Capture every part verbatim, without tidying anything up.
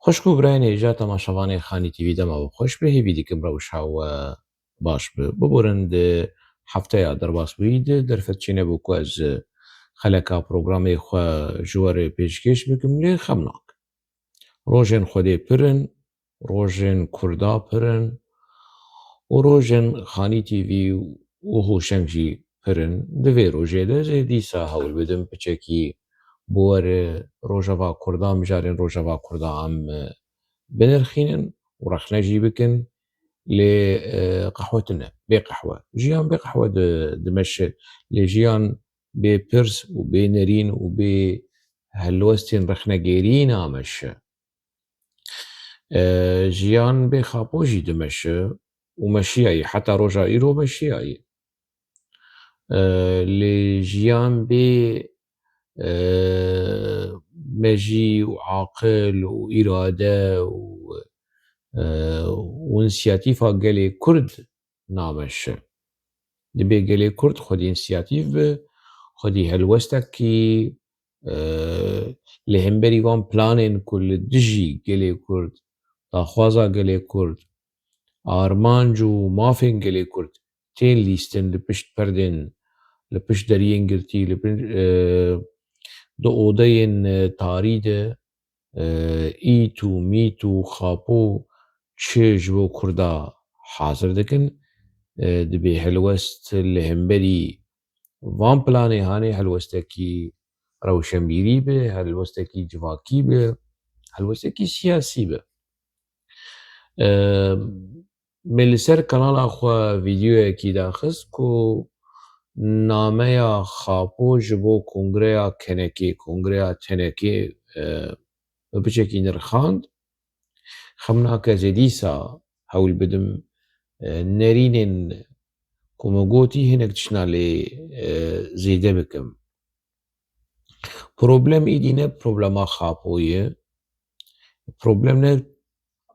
Xweşk û birayên hêja temaşevanê Xanî T V, dema we xweş be, hêvî dikim rewşa we baş be. Biborin di hefteya derbasbûyî de derfet çênebû ku ez xeleka programê xwe ji we re pêşkêş bikim, lê xem nake. Rojên Xwedê pir in, rojên Kurda pir in û rojên Xanî T V û Hûşeng jî pir in. Di vê rojê de ez ê dîsa hewl bidim piçekî bi we re rojeva Kurda, mijarên rojeva Kurda em, e, binirxînin û rexne jî bikin. Lê, e, qehwe tune, bê qehwe. Jiyan bê qehwe di-, dimeşe. Lê jiyan bê pirs û bê nerîn û bê helwestên rexnegêrî nameşe. E, jiyan bê xapo jî dimeşe û meşiyayî, heta roja îro meşiyayî. E, lê jiyan bê, e, mejî û aqil û îrade û, e, û însiyatîfa gelê Kurd nameşe. Dibê gelê Kurd xwedî însiyatîf be, xwedî helwestekî, e, li hemberî van planên ku li dijî gelê Kurd, daxwaza gelê Kurd, armanc û mafên gelê Kurd tên lîstin li pişt perdên, li pişt deriyên girtî, li pişt, e, di odeyên, e, tarî de, e, ît û mît û xapo çi ji bo Kurda hazir dikin, e, dibê helwest li hemberî van planê hanê helwestekî rewşenbîrî be, helwestekî civakî be, helwestekî siyasî be. E, Me li ser kanala xwe vîdeoyekî daxist ku nameya Xapo ji bo kongreya kenekê, kongreya tenekê, e, bi piçekî nirxand. Xem nake ez ê dîsa hewl bidim, e, nerînên ku me gotî hinek tiştna lê, e, zêde bikim. Problem îdî ne problema Xapo ye. Problem ne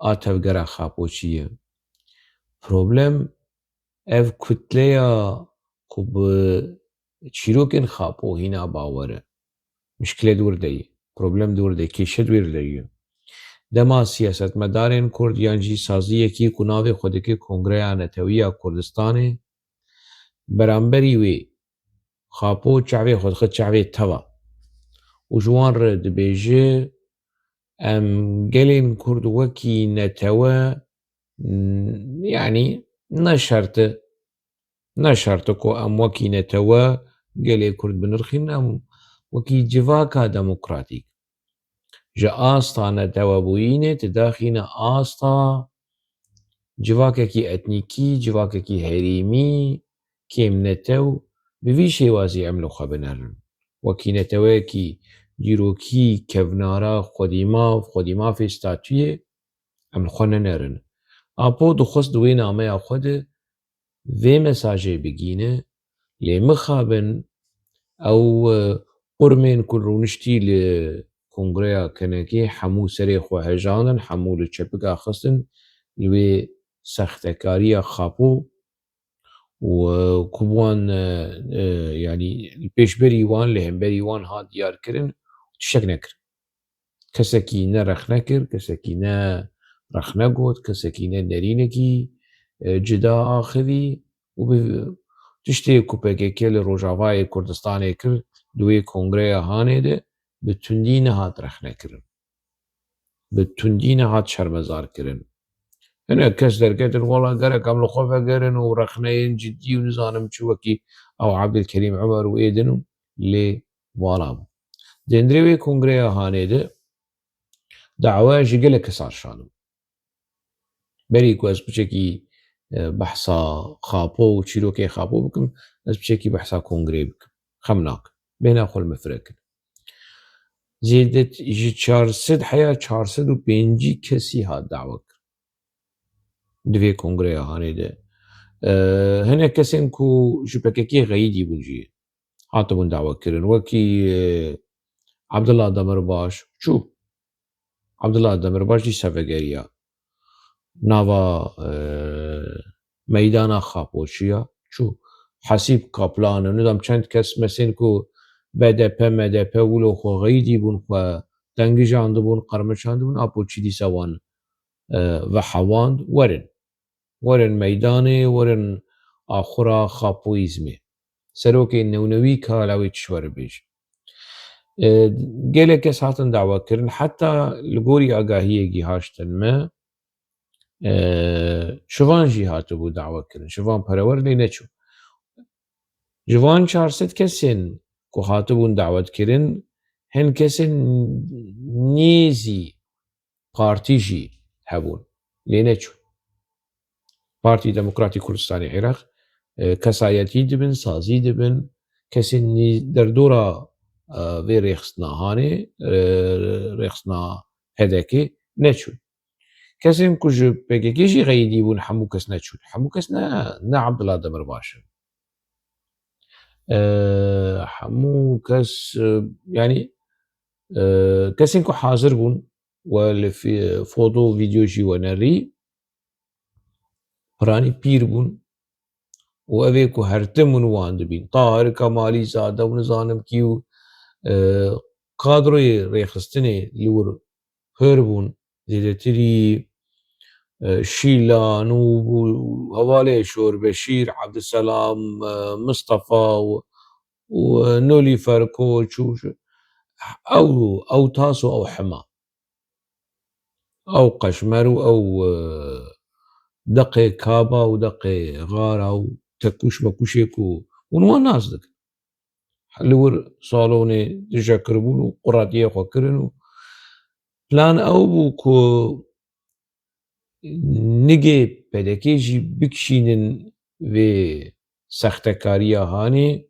a tevgera Xapoçî ye. Problem ev kutleya ku bi çîrokên Xapo hîna bawer e. Mişkile di wir de ye. Problem di wir de, kêşe di wir de ye. Dema siyasetmedarên Kurd yan jî saziyekî ku navê xwe dike Kongreya Netewî ya Kurdistanê, beramberî wê Xapo çavê xwe dixe çavê teva û ji wan re dibêje, em gelên Kurd wekî netewe, n-, yanî ne şert e, ne şert e ku em wekî netewe gelê Kurd binirxînin, em wekî civaka demokratîk. Ji asta netewebûyînê tu daxîne asta civakekî etnîkî, civakekî herêmî, kêmnetew, bi vî şêwazî em li xwe binerin. Wekî neteweyekî dîrokî, kevnara, xwedîmav, xwedîmafê statuyê em li xwe nenerin. Apo dixwest di wê nameya xwe de vê mesajê bigîne, lê mixabin ew, e, qurmên ku rûniştî li kongreya kenekê hemû serê xwe hejandin, hemû li çepik axistin, li wê sextekariya Xapo û, e, ku bi wan, e, e, yanî li pêşberî wan, li hemberî wan hat diyarkirin, tiştek nekir. Kesekî ne rexne kir, kesekî ne rexne got, kesekî ne nerînekî, e, cida axivî û bi tiştê ku P K K li Rojavayê Kurdistanê kir, di wê kongreya hanê de bi tundî nehat rexne kirin. Bi tundî nehat şermezar kirin. Hinek kes derketin, wela gerek em li xwe vegerin û rexneyên cidî û nizanim çi wekî ew Abdulkerîm Umer û ê din û lê vala bû. Di hundirê wê kongreya hanê de dawa ji gelek kesan şanim. Berî ku ez piçekî, e, behsa Xapo û çîrokê Xapo bikim, ez piçekî behsa kongreyê bikim. Xem nake. Bêhna xwe li min firekin. Zêde ji çar sed heya çar sed û pêncî kesî hat dawa kirin. Di vê kongreya hanê de, e, hinek kesên ku ji P K K xeyidî bûn jî hatibûn dawa kirin. Wekî, e, Abdullah Demirbaş çû. Abdullah Demirbaş dîsa vegeriya nava, e, meydana Xapoçiya çû. Hasîb Kaplan û nizam çend kes mesên ku B D P, M D P wilo xwe xeyidî bûn, xwe tengijan dibûn, qermiçan dibûn, apo çî dîsa wan, e, vehewand, werin. Werin meydanê, werin axura Xapoyîzmê. Serokê newnewî ka lawê çi were bêje. E, gelek kes hatin dawa kirin, heta li gorî agahiyê gihaştin me, e, şivan jî hatibû dawa kirin. Şivan perewer lê neçû. Ji van çar sed kesên ku hatibûn dawet kirin, hin kesên nêzî partî jî hebûn. Lê neçûn. Partî Demokratî Kurdistanê Iraq, e, kesayetî dibin, sazî dibin, kesên nî-, derdora, e, vê rêxistina hanê, e, rêxistina P D K neçûn. Kesên ku ji P K K jî xeyidî bûn, hemû kes neçûn. Hemû kes ne, ne Abdullah Demirbaş in. E, hemû kes, e, yanî, e, kesên ku hazir bûn, we li fî-, foto û vîdeo jî we nerî, piranî pîr bûn û ev ê ku her tim hûn wan dibîn. Tahir Kemalî Zade û nizanim kî û, e, kadroyê rêxistinê li wir pir bûn. Zêdetirî, e, Şîlan û, û hevalê Şor Beşîr, Ebdulselam, e, Mistefa û, û, e, Nolîfer Koç û ew, ew tas û ew hema. Ew qeşmer û ew, e, deqê kaba û deqê xara û tekûş mekûşê ku hûn wan nas dikin. Li wir salonê dije kiribûn û quretiyê xwe kirin û plan ew bû ku nigê P D K jî bikişînin vê sextekariya hanê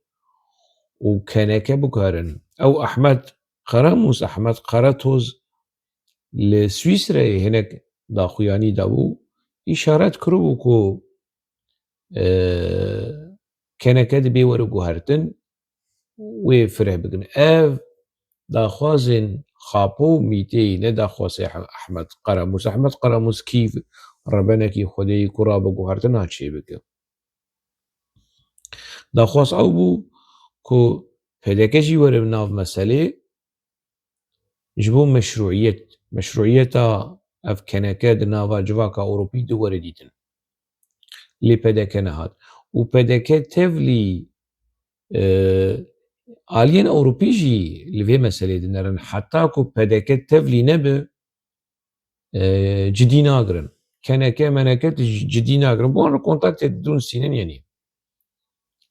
û keneke bikarin. Ew Ehmed Qeremus, Ehmed Qeretoz li Swîsreyê hinek daxuyanî dabû, îşaret kiribû ku, e, keneke dibê were guhertin, wê fireh bikin. Ev daxwazên Xapo û Mîtê ne daxwazê Ehmed Qeremus. Ehmed Qeremus kî rebenekî xwedêyî ku rabe guhertina çêbike. Daxwaz ew bû ku P D K jî were nav meselê, ji bo meşruiyet, meşruiyeta ev keneke di nava civaka Ewropî de were dîtin. Lê P D K nehat. Û P D K tevlî, e, aliyên Ewropî jî li vê meselê dinerin. Heta ku P D K tevlî nebe, e, cidî nagirin. Keneke meneke tu cidî nagirin. Bi wan re kontaktê didûn sînin yenî.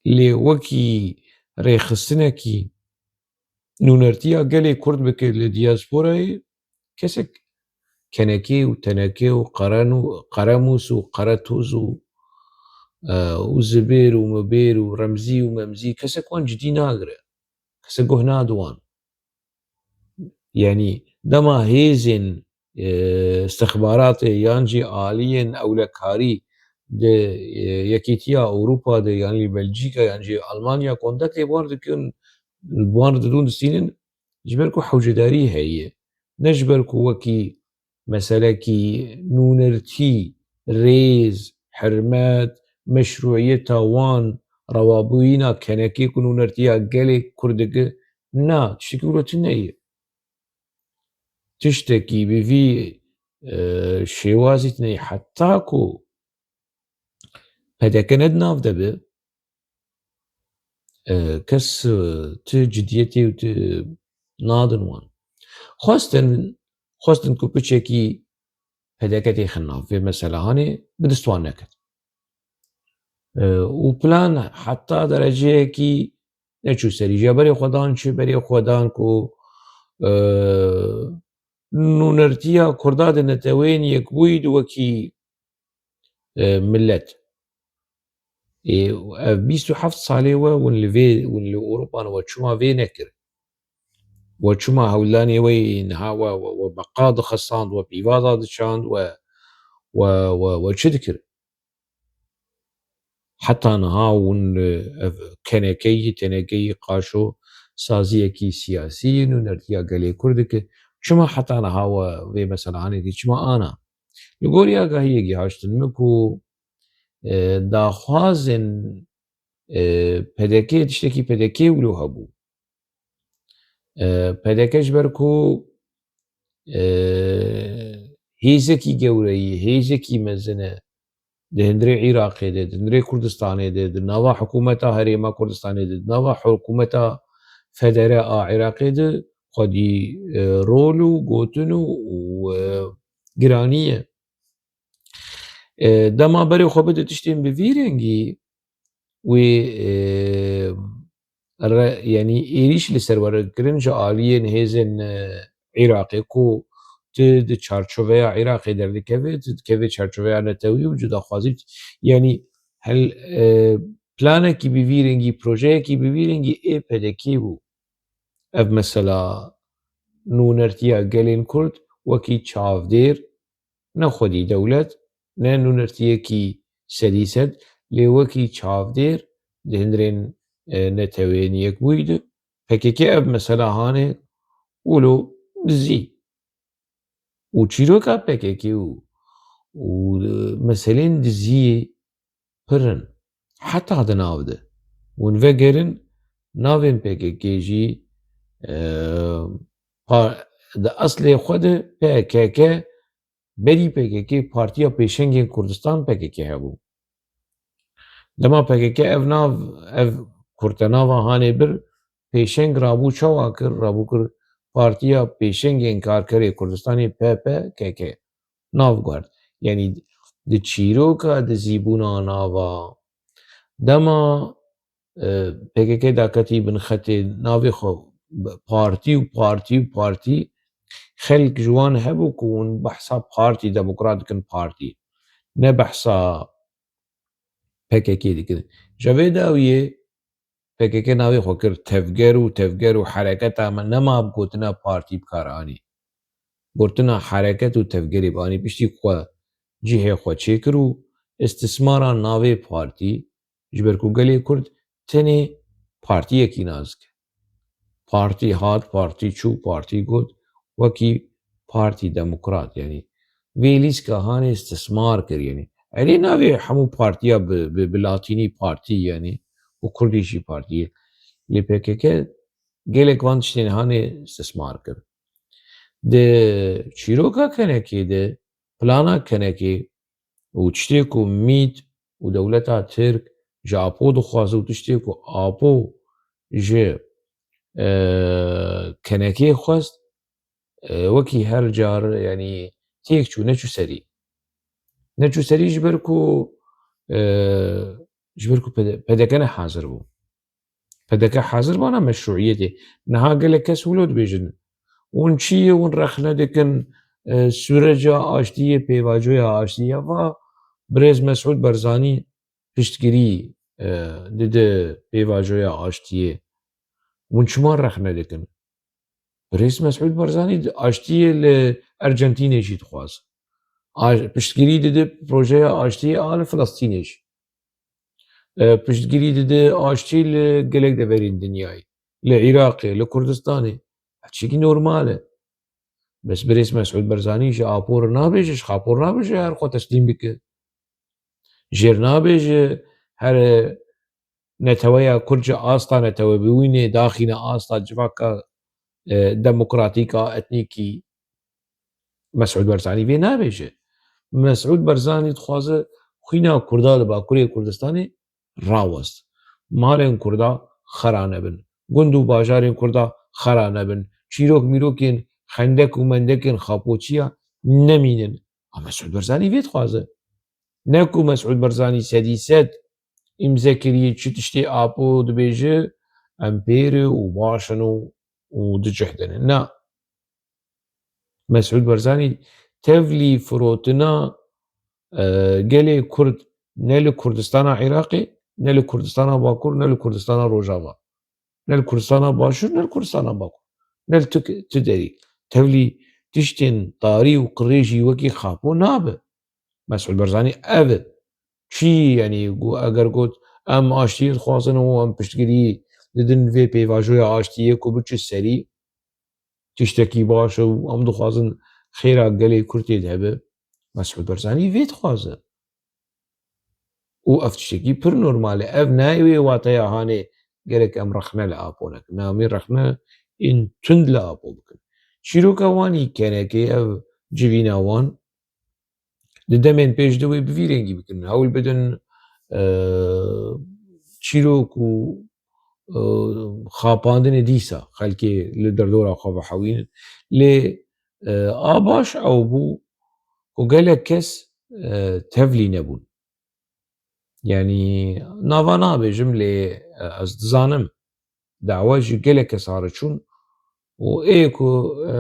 Lê wekî rêxistinekî nûnertiya gelê Kurd bike li diasporayê, kesek kenekê û tenekê û qeren û qeremûs û qeretoz û, e, û zibêr û mibêr û remzî û memzî, kesek wan cidî nagire. Kesek guh nade wan. Yanî dema hêzên, e, istixbaratê yan jî aliyên ewlekarî di, e, Yekîtiya Ewropa de yan jî Belcîka yan jî Almanya kontaktê wan dikin, wan didûn distînin, ji ber ku hewcedarî heye. Ne ji ber ku wekî meselekî nûnertî, rêz, hirmet, meşruiyeta wan, rewabûyîna kenekê ku nûnertiya gelê Kurd dike, na, tiştekî wilo tune ye. Tiştekî bi vî, e, şêwazî tune ye. Heta ku P D K ne di nav de be, e, kes, e, ti cidiyetê û ti nadin wan. Xwestin, xwestin ku piçekî P D K têxin nav vê mesela hanê, bi dest wan neket. E, û plan heta dereceyekî neçû serî. Ji berê xwe dan çi? Berê xwe dan ku, e, nûnertiya Kurda di Neteweyên Yekbûyî di wekî, e, milet. Ê, ev bîst û heft salê we hûn li vê, hûn li Ewropan we çima vê nekir? We çima hewldanê we yê niha we, we, we beqa dixisand, we pîvaza diçand, we, we, we, we çi dikir? Heta niha hûn, e, ev kenekeyî, tenekeyî qaşo saziyekî siyasî, nûnertiya gelê Kurd dike. Çima heta niha we vê meselehanê dî, çima ana? Li gorî agahiyê gihaştin min ku, e, daxwazên, e, P D K, tiştekî P D K wilo hebû. E, P D K ji ber ku e, hêzekî gewreyî, hêzekî mezin e di hundirê Iraqê de, di hundirê Kurdistanê de, di nava hikûmeta Herêma Kurdistanê de, di nava hikûmeta federe a Iraqê de xwedî, e, rol û gotin û, û, e, giranî ye. E, dema berê xwe bide tiştên bi vî rengî wê, e, re, yanî êrîş li ser were kirin ji aliyên hêzên, e, Iraqê ku tu di çarçoveya Iraqê derdikeve, tu dikeve çarçoveya netewî û cudaxwazî, yanî hel, e, planekî bi vî rengî, projeyekî bi vî rengî ê P D K bû. Ev mesela nûnertiya gelên Kurd wekî çavdêr, ne xwedî dewlet, ne nûnertiyekî sedî sed, lê wekî çavdêr di hundirên, e, Neteweyên Yekbûyî de P K K ev mesela hanê wilo dizî. Û çîroka P K K û, û, e, meselên diziyê pir in. Heta di nav de. Hûn vegerin navên P K K jî, e, pa-, di eslê xwe de P K K, berî P K K Partiya Pêşengên Kurdistan P K K hebû. Dema P K K ev nav, ev kurtenava hanê bir, pêşeng rabû çawa kir? Rabû kir Partiya Pêşengên Karkerê Kurdistanê, P P K K. Nav guhert. Yanî di çîroka dizîbûna nava dema, e, P K K daketî bin xetê navê xwe partî û partî û partî, xelk ji wan hebû ku hûn behsa partî demokrat dikin, partî. Ne behsa P K K dikin. Ji vê dawiyê P K K navê xwe kir tevger û tevger û hereketa me nema bi gotina partî bi kar anî. Gotina hereket û tevgerê bi anî, piştî xwe cihê xwe çêkir û istismara navê partî, ji ber ku gelê Kurd tenê partiyekî nas dike. Partî hat, partî çû, partî got, wekî Partî Demokrat, yanî vê lîska hanê istismar kir, yanî erê navê hemû partiya bi, bi, bi latînî partî, yanî û kurdî jî partî ye. Lê P K K gelek van tiştên hanê istismar kir. Di çîroka Kenekê de, plana Kenekê û tiştê ku mît û dewleta Tirk ji Apo dixwaze û tiştê ku Apo ji, e, Kenekê xwest, e, wekî her car, yanî têk çû, neçû serî. Neçû serî ji ber ku, e, ji ber ku P D K ne hazir bû. P D K hazir bana meşruiyetê. Niha gelek kes wilo dibêjin. Hûn çi ye, hûn rexne dikin, e, süreca aştiyê, pêvajoya aştiyê. Va birêz Mesûd Barzanî piştgirî, e, dide pêvajoya aştiyê. Hûn çima rexne dikin? Birêz Mesûd Barzanî aştiyê li Ercentînê jî dixwaz. Aj-, piştgirî dide projeya aştiyê a li Filistînê jî. E, piştgirî dide aştî li gelek deverên dinyayê. Li Iraqê, li Kurdistanê. Ev tiştekî normal e. Bes birêz Mesûd Barzanî ji Apo re nabêje, ji Xapo re nabêje, her xwe teslîm bike. Jêr nabêje, her neteweya Kurd ji asta netewebûyînê daxîne asta civaka, e, demokratîk a etnîkî. Mesûd Barzanî vê nabêje. Mesûd Barzanî dixwaze xwîna Kurda li Bakurê Kurdistanê rawest. Malên Kurda xera nebin. Gund û bajarên Kurda xera nebin. Çîrok mîrokên xendek û mendekên xapoçiya nemînin. A Mesûd Barzanî vê dixwaze. Ne ku Mesûd Barzanî sedî sed îmze kiriye, çi tiştê Apo dibêje, em pêr û baş in û, û dicihdinin. Na. Mesûd Barzanî tevlî firotina, e, gelê Kurd ne li Kurdistana Iraqê, ne li Kurdistana Bakur, ne li Kurdistana Rojava, ne li Kurdistana Başûr, ne li Kurdistana Bakur, ne li tu, tu derî. Tevlî tiştên tarî û qirêjî wekî Xapo nabe. Mesûd Barzanî ev e. Çi, yanî, gu-, eger got, em aştiyê dixwazin û em piştgirî didin vê pêvajoya aştiyê ku biçe serî, tiştekî baş e û em dixwazin xêra gelê Kurd tê de hebe, Mesûd Barzanî vê dixwaze. Û ev tiştekî pir normal e. Ev nayê wê wateya hanê gerek em rexne li Apo nekin. Na, em ê rexne ên tund li Apo bikin. Çîroka wan î kenekê ev civîna wan di demên pêş de wê bi vî rengî bikin. Hewl bidin, e, çîrok û, e, xapandinê dîsa xelkê li derdora xwe vehewînin. Lê, e, a baş ew bû ku gelek kes, e, tevlî nebûn. Yanî nava nabêjim lê, e, ez dizanim dawa ji gelek kesa re çûn û ê ku, e,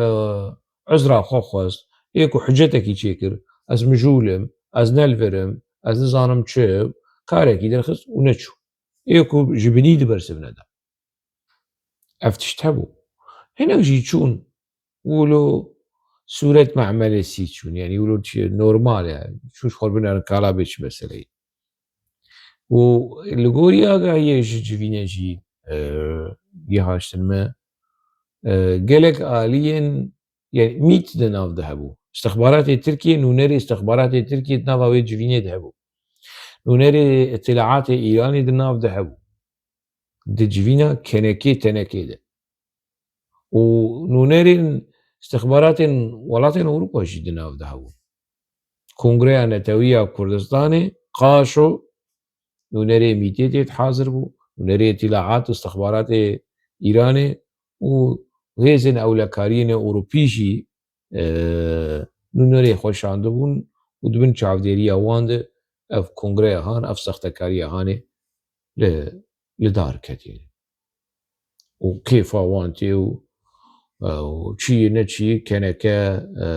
uzra xwe xwest, ê ku hiccetekî çêkir, ez mijûl im, ez ne li vir im, ez nizanim çi, karekî derxist û neçû. Ê ku ji binî di bersiv neda. Ev tişt hebû. Hinek jî çûn, wilo sûret me'melê sî çûn, yanî wilo çi normal e, çûn ji xwe binarin kala bê çi meseleyê. Û li gorî agahiyê ji civînê jî, e, gihaştin me, e, gelek aliyên, yanî mît di nav de hebû. Îstixbaratê Tirkiyê, nûnerê îstixbaratê Tirkiyê di nava wê civînê de hebû. Nûnerê îtilaatê Îranê di nav de hebû. Di civîna kenekê tenekê de. Û nûnerên îstixbaratên welatên Ewropa jî di nav de hebûn. Kongreya Netewî ya Kurdistanê, qaşo, nûnerê mîtê tê hazir bû, nûnerê îtilaat û îstixbaratê Îranê û hêzên ewlekariyên Ewropî jî, e, nûnerê xwe şandibûn û di bin çavdêriya wan de ev kongreya han, ev sextekariya hanê li, li dar ketî. Û kêfa wan tê û, e, û çi yê ne çi yê keneke, e,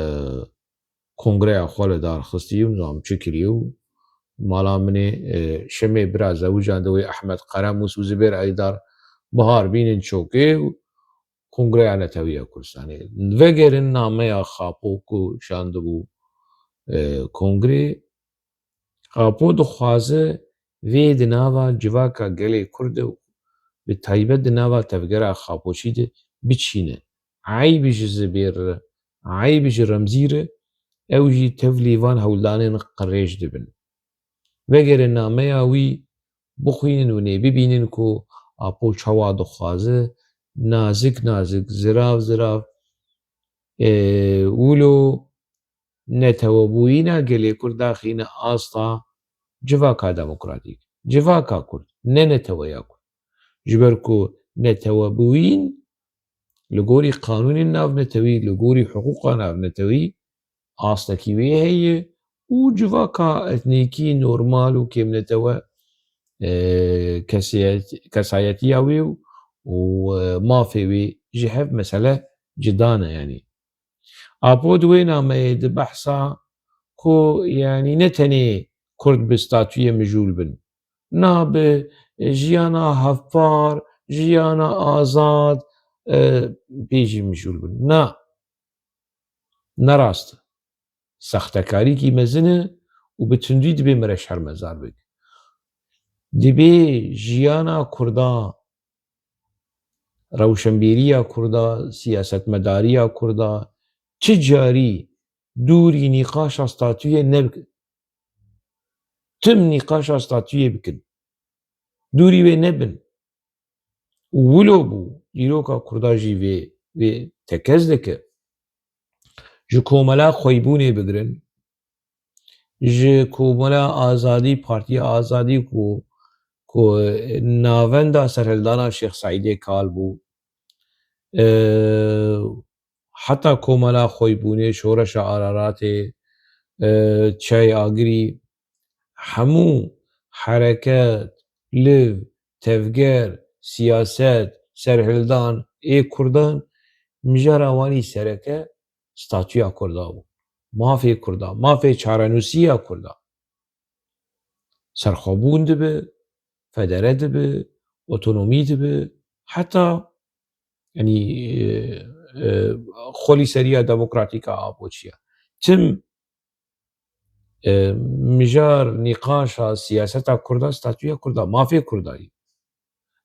kongreya xwe li dar xistî û nizam çi kirî û mala min ê, e, Şemê bira zewijan de wê Ehmed Qeremûs û Zibêr Eydar bihar bînin çokê û Kongreya Netewî ya Kurdistanê. Vegerin nameya Xapo ku şandibû, e, kongrê. Xapo dixwaze vê di nava civaka gelê Kurd de û bi taybet di nava tevgera Xapoçî de biçîne. Eyb ji Zibêr re, eyb ji Remzî re, ew jî tevlî van hewldanên qirêj dibin. Vegerin nameya wî bixwînin û nê bibînin ku Apo çawa dixwaze, nazik nazik, zirav zirav, e, wilo netewebûyîna gelê Kurd daxîne asta civaka demokratîk, civaka Kurd, ne neteweya Kurd. Ji ber ku netewebûyîn li gorî qanûnên navnetewî, li gorî hiqûqa navnetewî astekî wê heye û civaka etnîkî normal û kêmnetewe, e, kesiyet-, kesayetiya wê û, û, e, mafê wê ji hev mesele cida ne, yanî. Apo di wê nameyê di behsa ku, yanî, ne tenê Kurd bi statuyê mijûl bin. Na bi jiyana hevpar, jiyana azad, e, pê jî mijûl bin. Na. Ne rast e. Sextekarîkî mezin e û bi tundî dibê mere şermezar bike. Dibê jiyana Kurda, rewşenbîriya Kurda, siyasetmedariya Kurda çi carî dûrî nîqaşa statuyê nebike. Tim nîqaşa statuyê bikin. Dûrî wê nebin. Û wilo bû, dîroka Kurda jî vê, vê tekez dike. Ji Komela Xweybûnê bigirin, ji Komela Azadî, Partiya Azadî ku, ku navenda serhildana Şêx Seîdê kal bû, e, heta Komela Xweybûnê, Şoreşa Araratê, e, Çiyayê Agirî, hemû hereket, liv, tevger, siyaset, serhildan ê Kurdan, mijara wanî sereke statûya Kurda bû. Mafê Kurda, mafê çarenûsiya Kurda. Serxwebûn dibe, federe dibe, otonomî dibe, heta, yanî, e, e, xwelîseriya demokratîk a Apoçiya. Tim, e, mijar, nîqaşa siyaseta Kurda, statûya Kurda, mafê Kurda ye.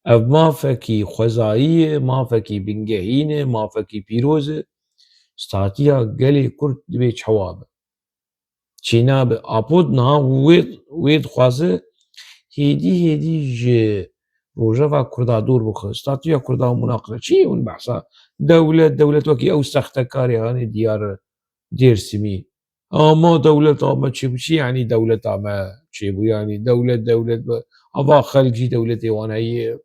Ev mafekî xwezayî ye, mafekî bingehîn e, mafekî pîroz e. Statûya gelê Kurd dibê çawa be? Çênabe. Apo niha wê, wê dixwaze hêdî hêdî ji Rojeva Kurda dûr bixwe, statûya Kurda munaqeşe. Çi ye hûn behsa dewlet, dewlet wekî ew sextekarê hanê diyar Dêrsimî. Ama dewleta me çêbû, çi yanî dewleta me çêbû, yanî dewlet, dewlet be. Ava xelk jî dewletê wan heye,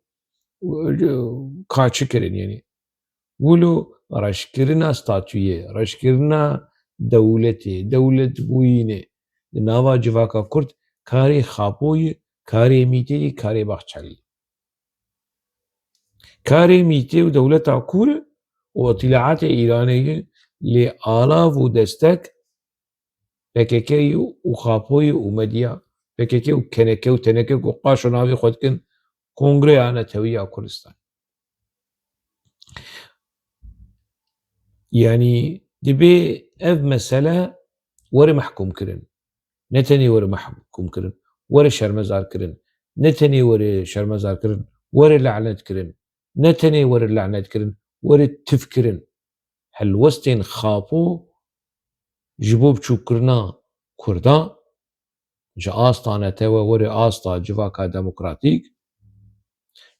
ka çi kirin yanî. Wilo reşkirina statûyê, reşkirina dewletê, dewletbûyînê di nava civaka Kurd karê Xapoyî, karê Mîteyî, karê Baxçelî. Karê Mîtê û dewleta Kûr û îtîlaatê Îranê ye, lê alav û destek P K K û Xapoyî û medya P K K û K N K û T N K ku qaşo navê xwe dikin Kongreya Netewî ya Kurdistan. Yanî dibê ev mesele were mehkûm kirin. Ne tenê were mehkûm kirin, were şermezar kirin. Ne tenê were şermezar kirin, were lanet kirin. Ne tenê were lanet kirin, were tif kirin. Helwestên Xapo ji bo biçûkkirina Kurda, ji asta netewe were asta civaka demokratîk,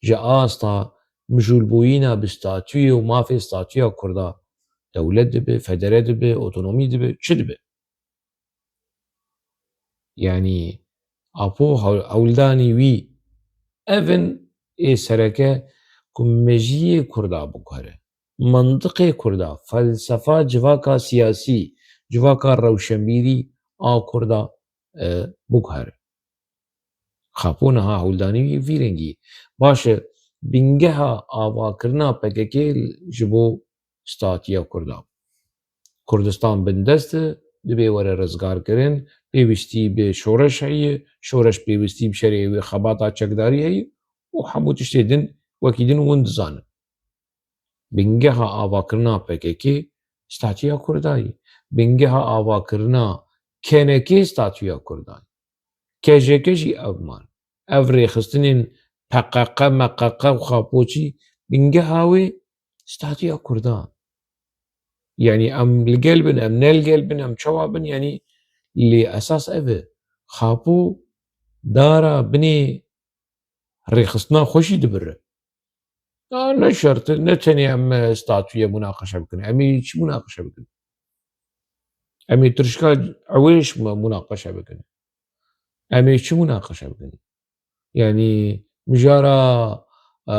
ji asta mijûlbûyîna bi statûyê û mafê statûya Kurda, dewlet dibe, federe dibe, otonomî dibe, çi dibe? Yanî Apo hew-, hewldanî wî ev in ê sereke ku mejiyê Kurda biguhere. Mantiqê Kurda, felsefa civaka siyasî, civaka rewşenbîrî a Kurda, e, biguhere. Xapo niha hewldanî wî vî rengî. Baş e, bingeha avakirina P K K ji bo statiya Kurda. Kurdistan bindest e, dibê were rizgarkirin, pêwîstî bi şoreş heye, şoreş pêwîstî bi şerê wê xebata çekdarî heye û hemû tiştê din wekî din hûn dizanin. Bingeha avakirina P K K statiya Kurda ye. Bingeha avakirina K N K statiya Kurda ye. K J K jî ev man. Ev rêxistinên P Q Q, M Q Q û Xapoçî bingeha wê statiya Kurda. Yanî em li gel bin, em ne li gel bin, em çawa bin, yanî lê esas ev e. Xapo dara binê rêxistina xwe jî dibire. Ya ne şert e, ne tenê em, e, statûyê munaqeşe bikin. Em ê çi munaqeşe bikin? Em ê tirşika ewêş mu-, munaqeşe bikin. Em ê çi munaqeşe bikin? Yanî mijara, e,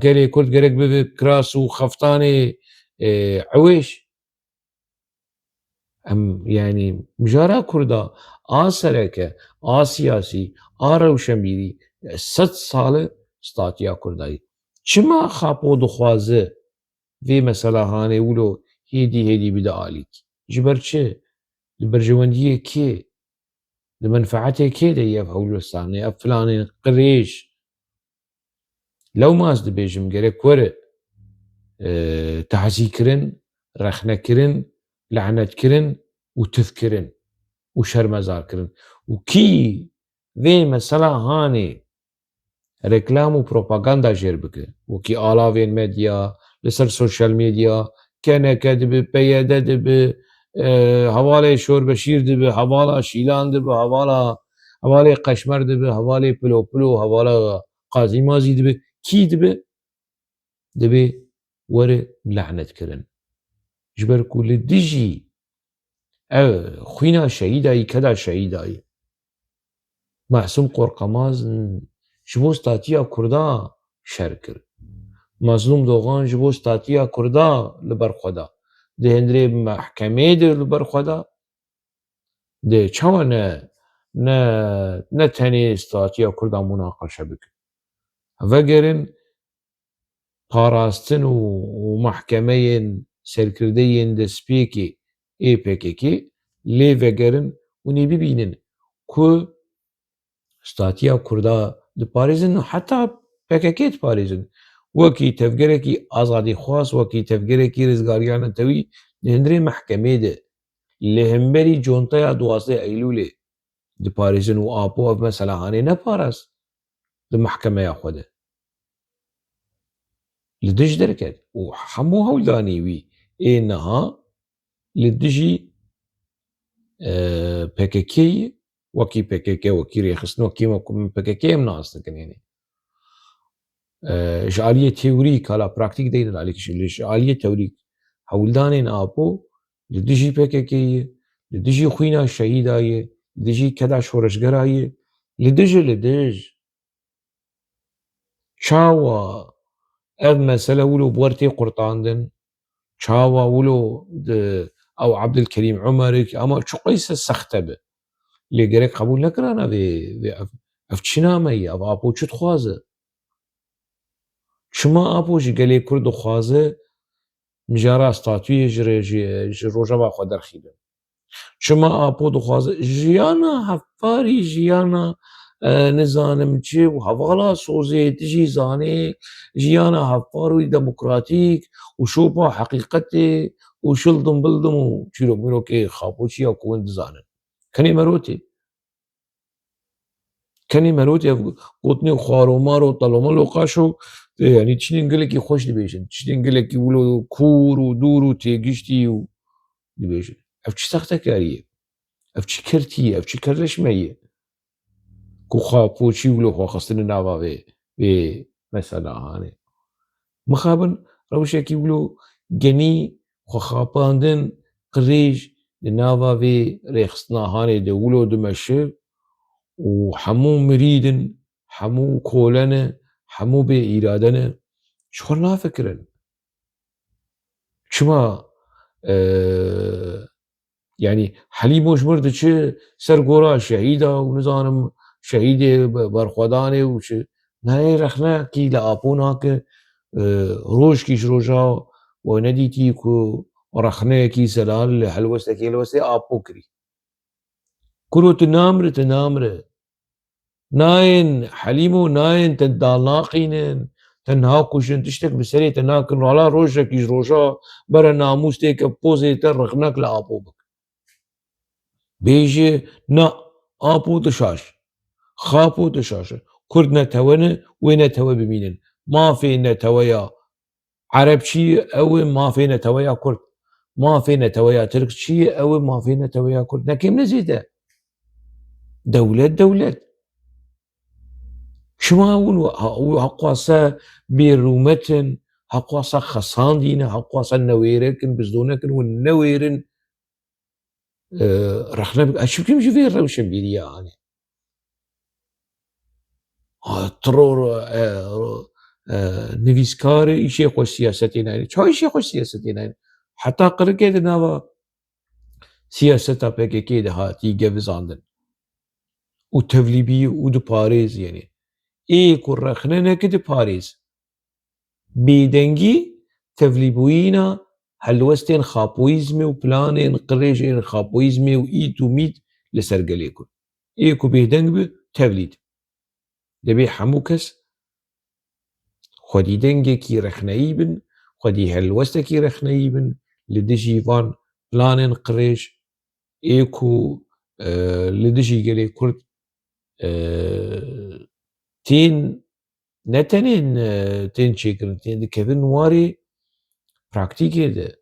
gelê Kurd gerek bibe kiras û xeftanê, e, ewêş. Em, yanî, mijara Kurda a sereke, a siyasî, a rewşenbîrî, sed sal e statiya Kurda ye. Çima Xapo dixwaze vê mesela hanê wilo hêdî hêdî bide alîkî? Ji ber çi? Li berjewendiyê kê? Li menfeetê kê de ye ev hewlwestanê, ev planên qirêj? Lewma ez dibêjim, gerek were, e, tehzî kirin, rexne kirin, lanet kirin û tif kirin û şermezar kirin. Û kî vê mesela hanê reklam û propaganda jêr bike, wekî alavên medya, li ser sosyal medya, K N K dibe, P Y D dibe, e, hevalê Şor Beşîr dibe, hevala Şîlan dibe, hevala, hevalê Qeşmer dibe, hevalê Pilo Pilo, hevala Qazî Mazî dibe, kî dibe? Dibe were lanet kirin. Ji ber ku li dijî ev xwîna şehîdayî, keda şehîdayî. Masûm Qorqemaz ji bo statiya Kurda şer kir. Mazlûm Dogan ji bo statiya Kurda li ber xwe da. Di hundirê mehkemê de li ber xwe da. Dê çawa ne, ne, ne tenê statiya Kurda munaqeşe bikin. Vegerin parastin û, û mehkemeyên serkirdeyên destpêkê ê P K K lê vegerin û nê bibînin ku statiya Kurda diparêzin û heta P K K diparêzin. Wekî tevgerekî azadîxwaz, wekî tevgerekî rizgariya netewî di hundirê mehkemê de li hemberî conteya duwazdeh Eylûlê diparêzin û Apo ev mesela hanê neparast di mehkemeya xwe de. Li dij derket û hemû hewldanî wî ê niha li dijî, e, P K K yê, wekî P K K, wekî rêxistin, wekî me ku min P K K em nas dikin, yanî. E, ji aliyê teorîk, hala praktîk deynin alî kişî, lê ji aliyê teorîk hewldanên Apo li dijî P K K ye, li dijî xwîna şehîda ye, li dijî keda şoreşgera ye, li dij, li dij. Çawa ev mesele wilo bi wer tê qurtandin? Çawa wilo di ew Abdulkerîm Umerik, ama çi qeyse sexte bi. Lê gerek qebûl nekirana vê, vê ev, ev çi name ye? Ev Apo çi dixwaze? Çima Apo ji gelê Kurd dixwaze mijara statuyê ji rê, ji, ji Rojava xwe derxîne? Çima Apo dixwaze jiyana hevparî, jiyana, e, nizanim çi û hevala sozê, tu jî zanê, jiyana hevpar û demokratîk û şopa heqîqetê û şildim bildim û çîrok mîrokê Xapoçiya ku hûn dizanin. Kenê merotê. Kenê merotê ev gotinê xwaro maro, telomelo qaşo, e, yanî tiştên gelekî xweş dibêjin. Tiştên gelekî wilo kûr û dûr û têgiştî û dibêjin. Ev çi sextekarî ye? Ev çi kertî ye? Ev çi kerleşme ye? Ku Xapoçî wilo xwe xistine nava vê, vê mesela hanê. Mixabin rewşekî wilo genî xwe xapandin qirêj di nava vê rêxistina hanê de wilo dimeşe û hemû mirîd in, hemû kole ne, hemû bê îrade ne. Ji xwe nafikirin. Çima, e, Yanî Helîmo ji mir diçi ser gora şehîda û nizanim şehîdê be-, berxwedanê û çi. Nayê rexnekî li Apo nake, e, rojkî ji roja we nedîtî ku rexneyekî zelal li helwestekî helwestê Apo kirî. Kuro tu namre, tu namre. Nayên Helîmo, nayên te danaqînin, te nakujin, tiştek bi serê te nakin, rala rojekî ji roja bere namûs têke pozê te rixnek li Apo bik. Bêje, na, Apo dişaş, Xapo dişaş. Kurd netewe ne, wê netewe bimînin. Mafê neteweya Ereb çi ye? Ew ê mafê neteweya Kurd. Mafê neteweya Tirk çi ye? Ew ê mafê neteweya Kurd. Ne kêm ne zêde. Dewlet, dewlet. Çima hûn ha-, hûn heqwasa bêrûmet in, heqwasa xesandî ne, heqwasa newêrek in, bizdonek in, hûn newêrin, e, rexne bik-, ez çi bikim ji vê rewşenbîriya anî? Ha, teror, e, e, nivîskar e, îşê xwe siyasetê nayne. Çawa îşê xwe siyasetê nayne? Heta qirikê di nava siyaseta P K K de hatî gevizandin. Û tevlîbî û diparêz, yanî. Ê ku rexne neke diparêz. Bêdengî tevlîbûyîna helwestên xapoyîzmê û planên qirêjên xapoyîzmê û ît û mît li ser gelê Kurd. Ê ku bêdeng bi, tevlî dibe. Dibê hemû kes xwedî dengekî rexneyî bin, xwedî helwestekî rexneyî bin, li dijî van planên qirêj ê ku, e, li dijî gelê Kurd, e, tên ne tenê, e, tên çêkirin, tên dikevin warê praktîkê de.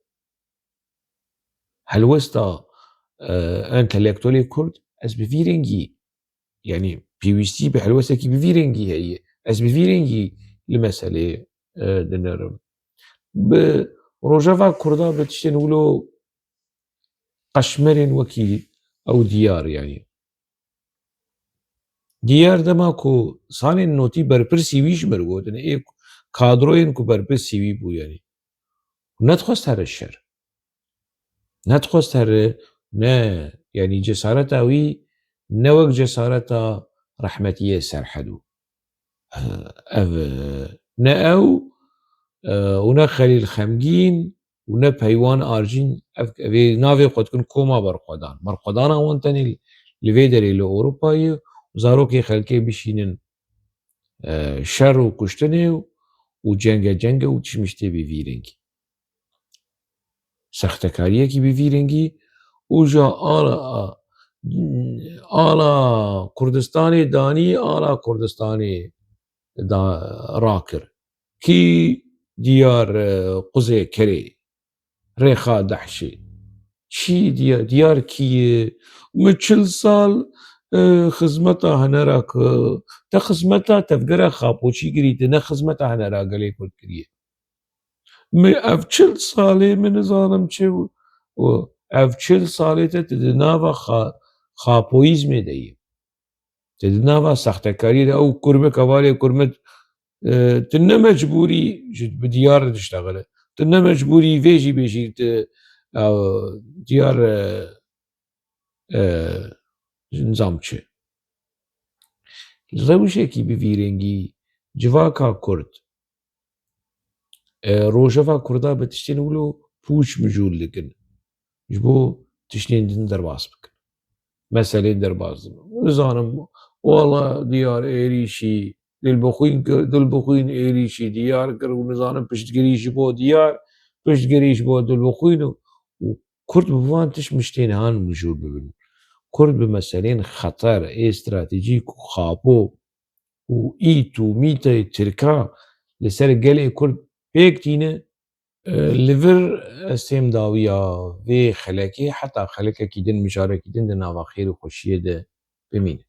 Helwesta, e, entelektuelê Kurd, ez bi vî rengî, yanî pêwîstî bi helwestekî bi vî rengî heye. Ez bi vî rengî li meselê, e, dinerim. Bi rojeva Kurda bi tiştên wilo qeşmerên wekî ew diyar, yanî. Diyar dema ku salên notî berpirsî wî ji mir gotin, ê kadroyên ku berpirsî wî bû, yanî. Nedixwest here şer. Nedixwest here, ne, yanî cesareta wî ne wek cesareta rehmetiyê Serhedû. Ev, ne ew, e, û ne Xelîl Xemgîn û ne Peywan Arjîn, ev, ev ê navê xwe dikin koma berxwedan. Berxwedana wan tenê li vê derê li Ewropayê û zarokê xelkê bişînin, e, şer û kuştinê û, û cenge cenge û tişmiştê bi vî rengî. Sextekariyekî bi vî rengî û ja ala, ala Kurdistanê danî, ala Kurdistanê da, rakir. Kî diyar, e, quzê kerê, rêxa dehşê. Çi diya-, diyar kî ye? Min çil sal e, xizmeta hinera ku te xizmeta tevgera Xapoçî kirî, te ne xizmeta hinera gelê Kurd kiriye. Min ev çil salê min nizanim çi û, û ev çil salê te, te di nava xa-, xapoyîzmê de yî. Te di nava sextekariyê de ew kurmik hevalê kurmik, e, tu ne mecbûrî ji, bi diyar diştexile. Tu ne mecbûrî vê jî bêjî tu, ew, diyar, e, e, nizam çi. Rewşekî bi vî rengî civaka Kurd, e, rojeva Kurda bi tiştên wilo pûç mijûl dikin. Ji bo tiştên din derbas bikin. Meselên derbas dikin. Nizanim, wala diyar êrîşî, dilbixwîn, dilbixwîn êrîşî diyar kir û nizanim piştgirî ji bo diyar, piştgirî ji bo dilbixwîn û, û Kurd bi van tişt miştên han mijûl bibin. Kurd bi meselên xeter ê stratejîk û Xapo û ît û mîteyê Tirka li ser gelê Kurd pêk tîne, e, li vir ez têm dawiya vê xelekê, heta xelekekî din, mijarekî din di nava xêr û xweşiyê de bimîne.